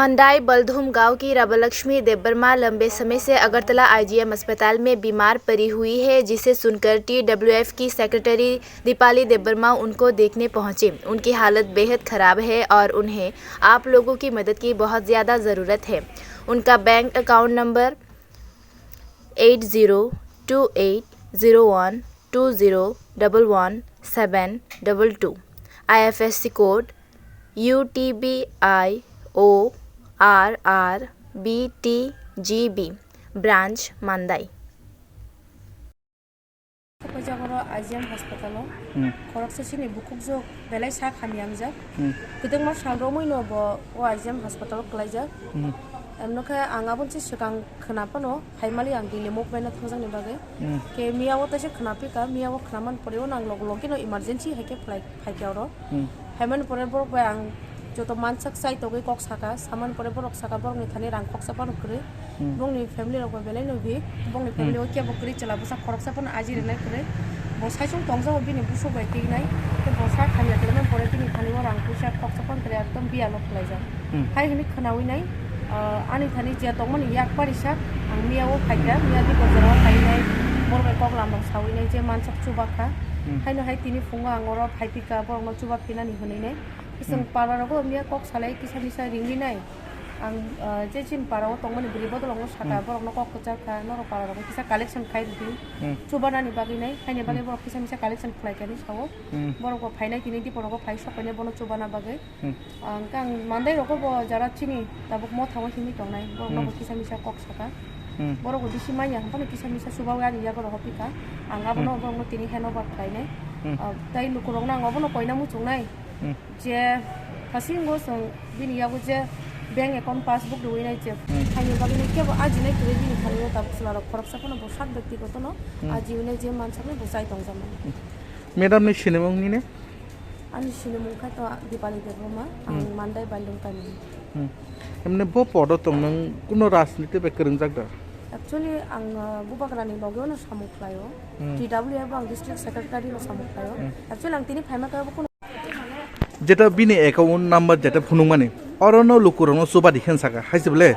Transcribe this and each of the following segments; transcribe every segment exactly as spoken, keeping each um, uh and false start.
मंडाई बलधूम गांव की राधालक्ष्मी देबबर्मा लंबे समय से अगरतला आईजीएम अस्पताल में बीमार पड़ी हुई है, जिसे सुनकर टीडब्ल्यूएफ की सेक्रेटरी दीपाली देबबर्मा उनको देखने पहुंची। उनकी हालत बेहद खराब है और उन्हें आप लोगों की मदद की बहुत ज़्यादा ज़रूरत है। उनका bank account number eight zero two eight zero one two zero double one seven double two, IFSC code यूटीबीआईओआरआरबीटीजीबी, ब्रांच मंडाई। Paijak oro I G M hospital o. Hmm. Khoroksa chini bukhukjwk belai sak hamya wngjak. Hmm. Kwdwkma sal romwi no bo o I G M hospital o kwlaijak. Hmm. Emno khe ang aboni se swkang khwna phano phaimali ang daily movement o thangjakni bagwi. Hmm. Khe miya o teisa khwna phika, miya o khwna man pore o nang log log no emergency hai khe phlai phaikha oro. Hmm. Phaimani pore borok bai ang joto mansak chai togwi kok saka, samani pore borok saka borokni thani rang khoksa phano kwrwi. Hmm. Bongni family rok bai belai no weak, bongni family Hmm. o kebo kwrwi chwla bwsa khoroksa phano aji rwnai kwrwi. Bo saichung tongjago bini busuk bai twi nai, tei bo sak hamya kwrwimani pore bini thani o rang puisa khoksa phano kwrwi, ekdom biya no khwlaijak. Hmm. Hai hwnwi khwnawi nai, ah, ani thani je tongmani yak parisa ang miya o phaikha, miya di bojor o phainai, borok bai kok lam rok sawi nai je mansak chuba kha. Hmm. Haino hai tini phungo ang oro phai phika borok no chuba phinani hwnwi nai. Chwng Hmm. para rogo miya kok salai kisa misa ringwi nai. Ang, ah, je chini para o tongmani bwrwi bodol rok no saka Hmm. borok no kok kwchar kha, norok para rogo kisa collection khai rwdi. Hmm. Chuba nani bagwi nai, haini bagwi Hmm. borok kisa misa collection khlai kha hinwi sao. Hmm. Borok bo phainai tini di borok bo phai sok painai bono chuba na bagwi. Hmm. Ang kang mandai rogo bo jara chini tabuk motha o himwi tongnai, borok no Hmm. bo kisa misa kok saka. Hmm. Borok bo bisi manya hwnphano kisa misa chuba wi ani yago rogo pika. Ang abono Hmm. borok no tini hand over khlai nai. Hmm. Ah, tei lukurok no ang obono koina muchung nai. Hmm. Je hasingo chwng bini yago je bank account passbook rwinai je Hmm. phaini bagwino kebo ajinai kwrwi bini thani o tabuk chwlarok khoroksa phano bo sak byaktigoto no Hmm. ajiwinai je mansaknai bo chai tongjaknai. Hmm. Madam ni sinimung nini? Ani sinimung khai to Dipali Debbarma, ang Hmm. Mandai Bandung kami. Hmm. Emne bo podo tong nang kuno rajniti bai kwrwngjak da? Actually ang uh, Bubagrani loge ono samung khlaio. Hmm. T W F ang district secretary no samung khlaio. Hmm. Actually ang tini phaima khe bo kuno Jeta bini account number jeta phunukmani, oro no lukurok no chuba di khe saka, hai se bole?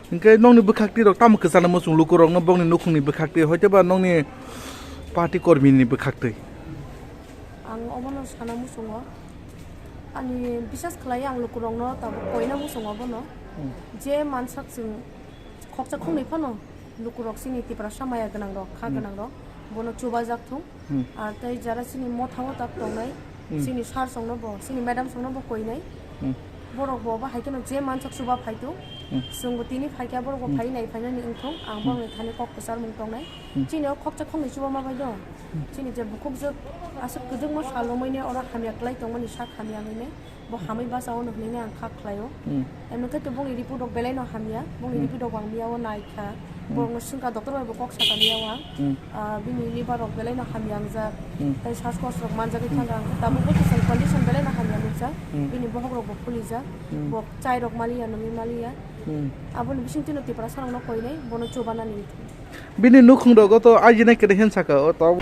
Hinkhe nokni bwkhak twi rok tamo kwchana muchung lukurok no bokni nukhungni bwkhak twi, hoite ba nokni party kormi ni bwkhak twi? Ang obono sana muchungo, ani bisas khlai ang lukurok no tabuk koina muchungo bono, Hmm. je mansak chwng khoksa khongnwi phano lukurok chini Tiprasa maya gwnang rok, kha Hmm. gwnang rok, bono chubajak thung. Hmm. Ar tei jara chini motha o tak tongnai, Hmm. chini sir songno bo, chini madam songno bo koinai. Hmm. Borok bo, bo hai kheno je mansak chuba phai thung. Hmm. Chwng bo tini phai kha, borok bo Hmm. phai nai phainani wngthung. Ang Hmm. borokni thani kok kwchar mung tongnai. Hmm. Chini o khoksa khongnwi chuba ma bai do. Hmm. Chini je bukhuk jwk aswk kwdwkma sal romwi ne oro hamya kwlai tongmani sak hamya wngwi ne. Bo hamwi bachao no hwnwi ang kha khlaio. Hmm. Emno khe to bongni report rok belai no hamya, bongni Hmm. report rok ang miya o nai kha. Hmm. Borok no swngkha doctor bai bo kok sakha miya o ang. Hmm. Ah, bini liver rok belai no hamya wngjak. Hmm. Tei sas kos rok manjagwi Hmm. thangkha ang. Tabuk bo kisam condition belai no hamya nukjak. Hmm. Bini bohok rok bo phulijak. Hmm. Bo chai rok maliya, nungwi maliya. Hmm. Aboni bisingtwi no Tiprasa rok no koinai, bono chubanani. Bini nukhung rogo to ajinai kwrwi hin saka o to.